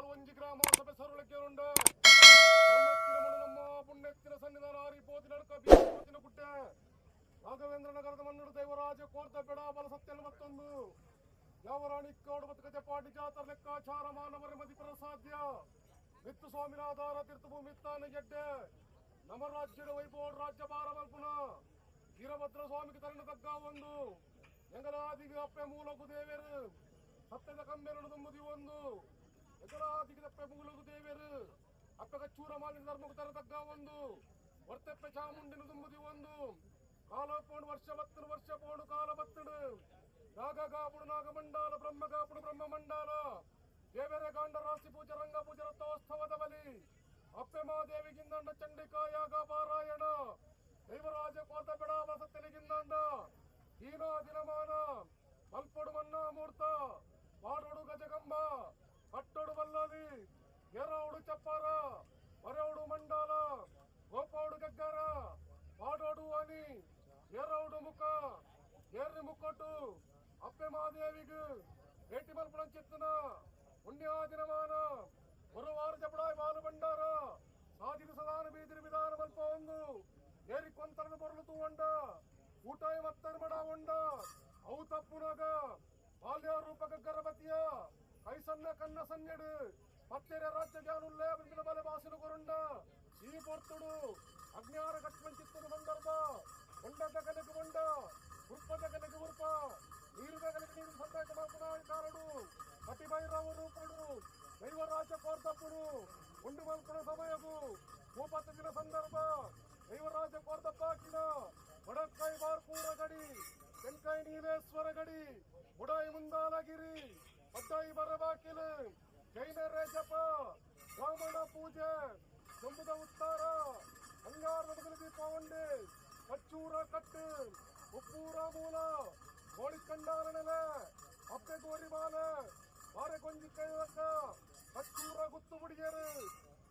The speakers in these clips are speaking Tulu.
ಪಾಲು ಒಂಜಿ ಗ್ರಾಮ ಸಭೆ ಸರಳಕ್ಕೆ ಧರ್ಮತ್ತಿನ ಮಣ್ಣು ನಮ್ಮ ಪುಣ್ಯತ್ತಿನ ಸನ್ನಿಧಾನ ಆರಿ ಪೋತಿ ನಡಕ ಬೀದಿ ಗುಡ್ಡೆ ರಾಘವೇಂದ್ರ ನಗರದ ಮನ್ನಡು ದೈವರಾಜ ಕೋರ್ತ ಬೆಡ ಬಲ ಸತ್ಯನ ಮತ್ತೊಂದು ಯಾವರಾಣಿ ಕೋಡು ಮತ್ತು ಗಜಪಾಟಿ ಜಾತರ ಲೆಕ್ಕಾಚಾರ ಮಾನವರ ಮದಿಪರ ಸಾಧ್ಯ ಮಿತ್ತು ಸ್ವಾಮಿನಾಧಾರ ತೀರ್ಥಭೂಮಿ ತಾನ ಗೆಡ್ಡೆ ನಮ್ಮ ರಾಜ್ಯದ ವೈಭವ ರಾಜ್ಯ ಭಾರ ಮಲ್ಪುನ ವೀರಭದ್ರ ಸ್ವಾಮಿಗೆ ತರಣ ತಗ್ಗ ಒಂದು ಎಂಗಲಾದಿಗೆ ಅಪ್ಪೆ ಮೂಲಕು ದೇವೇರು ಸತ್ಯದ ಕಂಬೆರಡು ತುಂಬುದಿ ಒಂದು ಎಂಗಲಾದಿಗೆ ತಪ್ಪೆ ಮೂಲಕು ದೇವೇರು ಅಪ್ಪಗ ಚೂರ ಮಾಲಿನ ಧರ್ಮకు ತರ ತಗ್ಗ ಒಂದು ವರ್ತಪ್ಪೆ ಚಾಮುಂಡಿನ ತುಂಬುದಿ ಒಂದು ಕಾಲ ಪೋಣು ವರ್ಷ ಬತ್ತನು ವರ್ಷ ಪೋಣು ಕಾಲ ಬತ್ತಡು ನಾಗ ಗಾಪುಡು ನಾಗಮಂಡಲ ಬ್ರಹ್ಮ ಗಾಪುಡು ಬ್ರಹ್ಮ ಮಂಡಲ ದೇವರ ಕಾಂಡ ರಾಶಿ ಪೂಜೆ ರಂಗ ಪೂಜೆ ರಥೋತ್ಸವದ ಬಲಿ ಅಪ್ಪೆ ಮಹಾದೇವಿಗಿಂದಂಡ ಚಂಡಿಕಾ ಯಾಗ ಪಾರಾಯಣ ದೈವರಾಜ ಕೋತ ಬೆಡಾವ ಸತ್ತನಿಗಿಂದಂಡ ದೀನ ದಿನಮಾನ ಮಲ್ಪೊಡು ಮನ್ನಾ ಮೂರ್ತ ವಾಡೋಡು ಗಜಗಂಬ ಕಟ್ಟೋಡು ಬಲ್ಲಾಲಿ ಏರೋಡು ಚಪ್ಪಾರ ಹೊರೌಡು ಮಂಡಲ ಗೋಪೋಡು ಗಗ್ಗರ ವಾಡೋಡು ಅನಿ ಏರೋಡು ಮುಖ ಏರ್ರಿ ಮುಕ್ಕೊಟ್ಟು ಅಪ್ಪೆ ಮಹಾದೇವಿಗೆ ಭೇಟಿ ಮಲ್ಪುಣ ಚಿತ್ತನ ಪುಣ್ಯಾದಿನಮಾನ ಗುರುವಾರ ಜಪಡಾಯ್ ಬಾಲು ಭಂಡಾರ ಸಾಧಿನ ಸದಾನ ಬೀದಿರಿ ವಿಧಾನ ಮಲ್ಪ ಒಂದು ಏರಿ ಕೊಂತರದ ಬೊರಲು ತೂವಂಡ ಊಟಾಯ ಮತ್ತರ್ ಮಡ ಉಂಡ ಅವು ತಪ್ಪುನಾಗ ಬಾಲ್ಯ ರೂಪ ಗರ್ಭತಿಯ ಕೈಸನ್ನ ಕನ್ನ ಸನ್ನೆಡು ಪತ್ತೆರೆ ರಾಜ್ಯ ಜ್ಞಾನುಲ್ಲೇ ಬಂದಿನ ಬಲೆ ಬಾಸಿನ ಕೊರುಂಡ ಈ ಪೊರ್ತುಡು ಅಜ್ಞಾನ ಕಟ್ಮಂಚಿತ್ತನು ಸಂದರ್ಭ ಉಂಡದ ಕಲೆಗೆ ಉಂಡ ಉರ್ಪದ ಕಲೆಗೆ ಉರ್ಪ ನೀರುದ ಕಲೆಗೆ ನೀರು ಸಂದಾಯ ಮಲ್ಪುನ ಕಾರಡು ಕಟಿಭೈರವ ರೂಪುಡು ದೈವರಾಜ ಕೋರ್ದಪ್ಪುಡು ಉಂಡು ಮಲ್ಪುನ ಸಮಯಗು ಮೂಪತ್ತು ದಿನ ಸಂದರ್ಭ ದೈವರಾಜ ಕೋರ್ದಪ್ಪ ಹಾಕಿದ ಬಡಕೈ ಬಾರ್ಪೂರ ಗಡಿ ತೆಂಕೈ ನೀಲೇಶ್ವರ ಗಡಿ ಬುಡಾಯಿ ಮುಂದಾಲಗಿರಿ ಪಡ್ಡಾಯಿ ಬರಬಾಕಿಲು ಜೈನರೇ ಜಪ ಬ್ರಾಹ್ಮಣ ಪೂಜೆ ಚೊಂಬುದ ಉತ್ತಾರ ಬಂಗಾರದ ಬದಲು ದೀಪ ಉಂಡೆ ಕಚ್ಚೂರ ಕಟ್ಟು ಉಪ್ಪೂರ ಮೂಲ ಕೋಳಿಕಂಡಾಲ ನೆಲೆ ಅಪ್ಪೆ ಗೋರಿ ಬಾಲೆ ಬಾರೆ ಕೊಂಜಿ ಕೈಲಕ್ಕ ಕಚ್ಚೂರ ಗುತ್ತು ಬುಡಿಯರು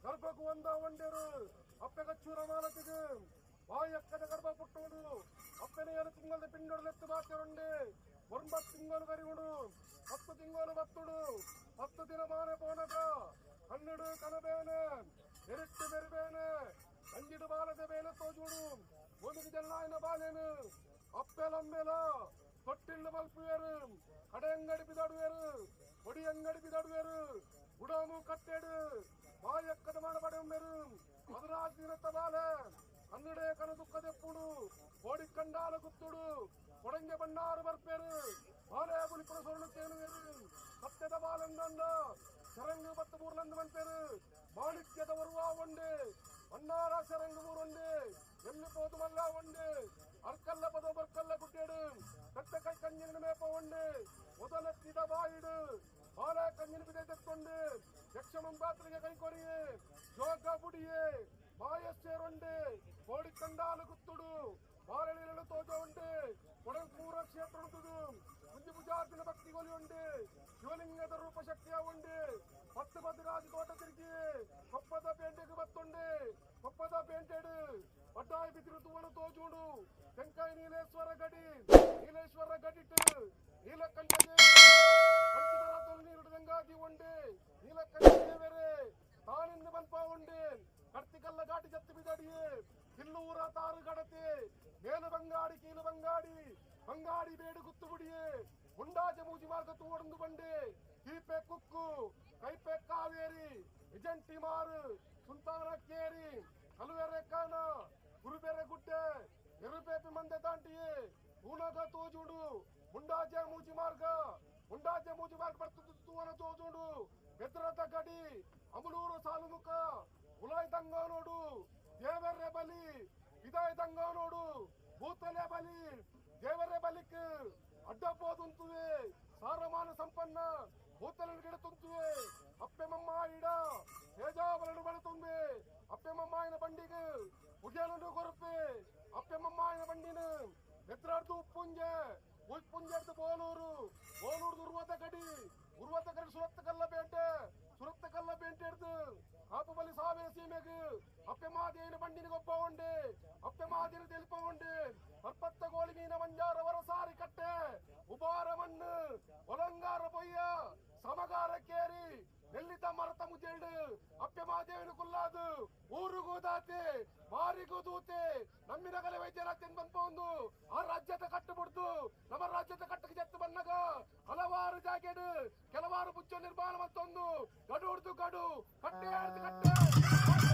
ಗರ್ಭకు ಒಂದ ಒಂಡೆರು ಅಪ್ಪೆ ಕಚ್ಚೂರ ಮಾಲತಿಗೆ ಬಾಯಕ್ಕದ ಗರ್ಭ ಪುಟ್ಟೋಡು ಅಪ್ಪೆನ ಏಳು ತಿಂಗಳ ಪಿಂಡೊಡಲೆತ್ತು ಬಾತೆರುಂಡೆ ಒಂಬತ್ತು ತಿಂಗಳು ಕರಿಗುಡು 10 ತಿಂಗಳು ಬತ್ತುಡು 10 ದಿನ ಮಾನೆ ಪೋನಗ ಕನ್ನಡು ಕನಬೇನೆ ಎರಿಟ್ಟು ಬೆರಿಬೇನೆ ಅಂಜಿಡು ಬಾಲದ ಬೇನೆ ತೋಜುಡು ಭೂಮಿಗೆ ಜಲ್ಲಾಯನ ಬಾಲೇನು ಅಪ್ಪೆಲಮ್ಮೆಲ ತೊಟ್ಟಿಲ್ಲು ಮಲ್ಪುವೇರು ಕಡೆ ಅಂಗಡಿ ಬಿದಾಡುವೇರು ಕೊಡಿ ಅಂಗಡಿ ಬಿದಾಡುವೇರು ಗುಡಾಮು ಕಟ್ಟೇಡು ಬಾಯಕ್ಕದ ಮಾಡಬಡೆಂಬೆರು ಮಧುರಾಜ್ ದಿನತ್ತ ಬಾಲೆ ಕನ್ನಡೆ ಕನ ದುಃಖದೆಪ್ಪುಡು ಕೋಡಿ ಕಂಡಾಲ ಗುತ್ತುಡು ಕೊಡಂಗೆ ಬಣ್ಣಾರು ಬರ್ಪೇರು ಬಾಲೆ ಬುಲಿಪುರ ಸೊರಳು ಕೇಳುವೇರು ಸತ್ಯದ ಬಾಲಂದಂಡ ಶರಂಗು ಬತ್ತು ಮೂರ್ಲಂದು ಮನ್ಪೇರು ಮಾಣಿಕ್ಯದ ಬರುವ ಒಂಡೆ ಮಣ್ಣಾರ ಶರಂಗು ಮೂರೊಂಡೆ ಎಲ್ಲಿ ಪೋದು ಮಲ್ಲ ಒಂಡೆ ಅರ್ಕಲ್ಲ ಪದೋ ಬರ್ಕಲ್ಲ ಗುಡ್ಡೇಡು ಕಟ್ಟ ಕೈ ಕಂಜಿನ ಮೇಪ ಒಂಡೆ ಮೊದಲೆತ್ತಿದ ಬಾಯಿಡು ಬಾಲ ಕಂಜಿನ ಬಿದೆ ತೆಕ್ಕೊಂಡು ಯಕ್ಷಮಂಬಾತ್ರಿಗೆ ಕೈ ಕೊರಿಯೆ ಜೋಗ ಬುಡಿಯೆ ಬಾಯಶ್ಚೇರೊಂಡೆ ಕೋಡಿ ಕಂಡಾಲ ಗುತ್ತುಡು ಬಾರಳಿರಳು ತೋಜ ಉಂಡೆ ಕೊಡಂಕೂರ ಕ್ಷೇತ್ರ ಉಂಟುದು ಕುಂಜಿ ಪೂಜಾರ್ಜುನ ಭಕ್ತಿ ಗೊಲಿ ಉಂಡೆ ಶಿವಲಿಂಗದ ರೂಪ ಶಕ್ತಿಯ ಉಂಡೆ ಪತ್ತು ಬದ್ರಾಜ್ ತೋಟ ತಿರುಗಿ ಕೊಪ್ಪದ ಪೇಂಟೆಗೆ ಬತ್ತುಂಡೆ ಕೊಪ್ಪದ ಪೇಂಟೆಡು ಪಡ್ಡಾಯಿ ಬಿದಿರು ತೂವನು ತೋಜುಂಡು ತೆಂಕಾಯಿ ನೀಲೇಶ್ವರ ಗಡಿ ನೀಲೇಶ್ವರ ಗಡಿಟ್ಟು ನೀಲಕಂಠ ಕಂಚಿದರ ನೀರು ಗಂಗಾದಿ ಉಂಡೆ ನೀಲಕಂಠ ದೇವರೇ ತಾನಿಂದ ಮಲ್ಪ ಉಂಡೆ ಕರ್ತಿಕಲ್ಲ ಘಾಟಿ ಜತ್ತು ಬಿದಡಿಯೇ ಕಿಲ್ಲೂರ ತಾರು ಗಡತೆ ಮೇಲು ಬಂಗಾಡಿ ಕೀಲು ಬಂಗಾಡಿ ಬಂಗಾಡಿ ಬೇಡು ಗುತ್ತು ಬುಡಿಯೇ ಮುಂಡಾಜ ಮೂಜಿ ಮಾರ್ಗ ತೂವಡಂದು ಬಂಡೆ ಕೀಪೆ ಕುಕ್ಕು ಕೈಪೆ ಕಾವೇರಿ ವಿಜಂಟಿ ಮಾರು ಸುಲ್ತಾನ ಕೇರಿ ಕಲುವೆರೆ ಕಾನ ಗುರುಬೆರೆ ಗುಡ್ಡೆ ಎರುಪೇಪಿ ಮಂದೆ ದಾಂಟಿಯೇ ತೂನಗ ತೋಜುಂಡು ಮುಂಡಾಜೆ ಮೂಜಿ ಮಾರ್ಗ ಮುಂಡಾಜೆ ಮೂಜಿ ಮಾರ್ಗ ಬರ್ತದ ತೂವನ ತೋಜುಂಡು ಬೆದ್ರದ ಗಡಿ ಅಮಲೂರು ಸಾಲುಮುಖ ಉಲಾಯ್ ದಂಗಾನೋಡು ದೇವರೇ ಬಲಿ ಇದಾಯ್ ದಂಗಾನೋಡು ಭೂತಲೆ ಬಲಿ ದೇವರೇ ಬಲಿಕ್ ಅಡ್ಡಪೋದುಂತುವೆ ಸಾರಮಾನ ಸಂಪನ್ನ ಭೂತಲ ಗಿಡ ತುಂತುವೆ ಅಪ್ಪೆ ಮಮ್ಮ ಇಡ ತೇಜಾವಲನು ಬಳ ತುಂಬೆ ಅಪ್ಪೆ ಮಮ್ಮಾಯನ ಬಂಡಿಗೆ ಉಗ್ಯಾನನು ಕೊರಪೆ ಅಪ್ಪೆ ಮಮ್ಮಾಯನ ಬಂಡಿನ ಬೆದ್ರಾರ್ದು ಉಪ್ಪುಂಜೆ ಉಪ್ಪುಂಜೆರ್ದು ಬೋಲೂರು ಬೋಲೂರು ಉರ್ವತ ಗಡಿ ಉರ್ವತ ಗಡಿ ಸುರತ್ತ ಕಲ್ಲ ಪೇಂಟೆ ಸುರತ್ತ ಕಲ್ಲ ಪೇಂಟೆ ಹಿಡ್ದು ಕಾಪು ಬಲಿ ಸಾವಿರ ಸೀಮೆಗೆ ಅಪ್ಪೆ ಮಾದೇವಿನ ಬಂಡಿನ ಗೊಬ್ಬ ಉಂಡೆ ಅಪ್ಪೆ ಮಾದೇವಿನ ತೆಲಿಪ ಉಂಡೆ ಪರ್ಪತ್ತ ಗೋಳಿ ಮೀನ ಮಂಜಾರ ವರಸಾರಿ ಕಟ್ಟೆ ಉಬಾರ ಮಣ್ಣು ಒಲಂಗಾರ ಪೊಯ್ಯ ಸಮಗಾರ ಕೇರಿ ನೆಲ್ಲಿತ ಮರತ ಅಪ್ಪೆ ಮಾದೇವಿನ ಕುಲ್ಲಾದು ಊರುಗೂ ದಾತೆ ಮಾರಿಗೂ ದೂತೆ ನಮ್ಮಿನಗಲೆ ವೈದ್ಯರಾಜನ್ ಬಂದು ಆ ರಾಜ್ಯದ ಕಟ್ಟು ಬಿಡ್ದು ನಮ್ಮ ರಾಜ್ಯದ ಕಟ್ಟಕ್ಕೆ ಜತ್ತು ಬಂದಾಗ ಹಲವಾರು ಜಾಗೆಡು ಕೆಲವಾರು ಬುಚ್ಚ ನಿರ್ಮಾಣ ಮತ್ತೊಂದು ಗಡು ಹಿಡ್ದು ಗಡು, ಕಟ್ಟೆ ಹಿಡ್ದು ಕಟ್ಟೆ.